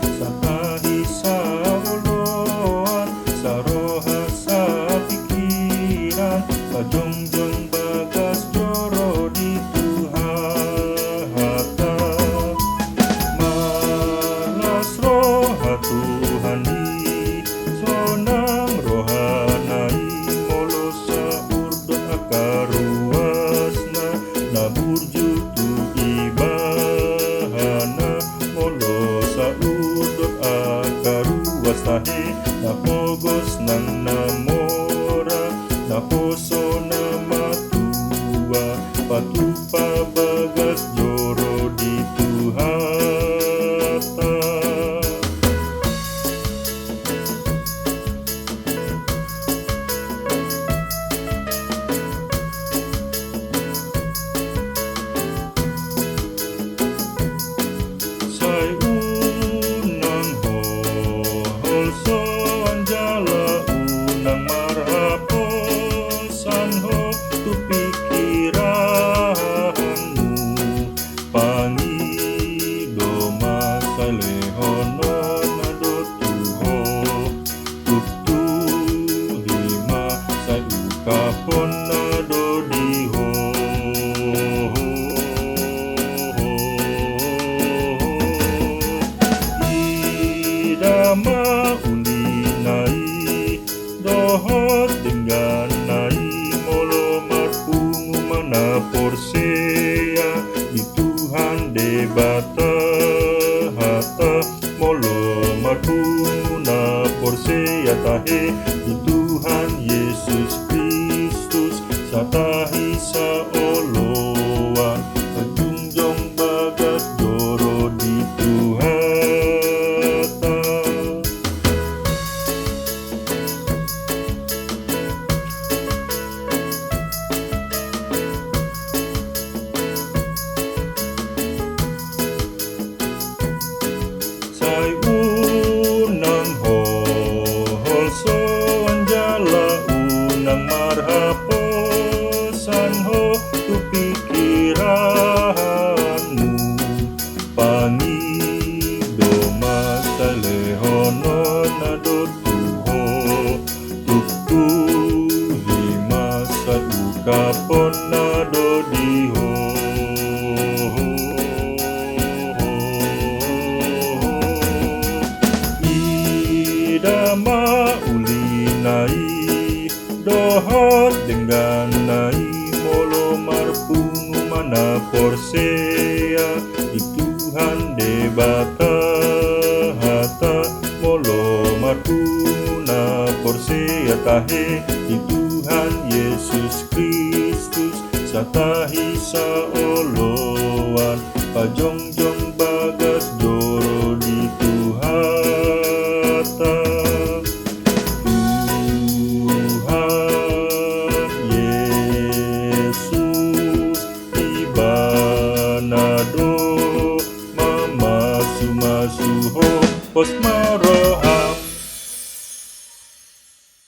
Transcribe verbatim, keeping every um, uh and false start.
Satahi saoloan, saroha sapingkiran, pajongjong bagas joro di Tuhanta. Marlas roha Tuhan i, sonang rohana i, molo saurdot angka ruasna, na burju tu ibana, molo saurdot angka ruas tahe, na pogos nang na mora, na poso na matua, patupa bagas joro di Tuhanta. Sai unang ho holsoan jala unang marhaposan ho tu pingkiranmu. Pangido ma sai lehononna do tu ho, tuktuhi ma sai ungkaponna do di ho. Ida ma ulina i, dohot dengganna i, molo marpungu ma na porsea di Tuhan Debata hata, molo marpungu na porsea tahe di Tuhan Jesus Kristus, satahi saoloan, pajongjong bagas joro di Tuhanta. Sai unang ho holsoan jala unang marhaposan ho tu pingkiranmu. Pangido ma sai lehononna do tu ho, tuktuhi ma sai ungkaponna do di ho. Ida ma ulina i, dohot dengganna i, molo marpungu ma na porsea di Tuhan Debata hata, molo marpungu na porsea tahe di Tuhan Jesus Kristus, satahi saoloan, pajongjong bagas joro di Tuhanta. Tuhan Jesus, Ibana do mamasumasu ho, pos ma roha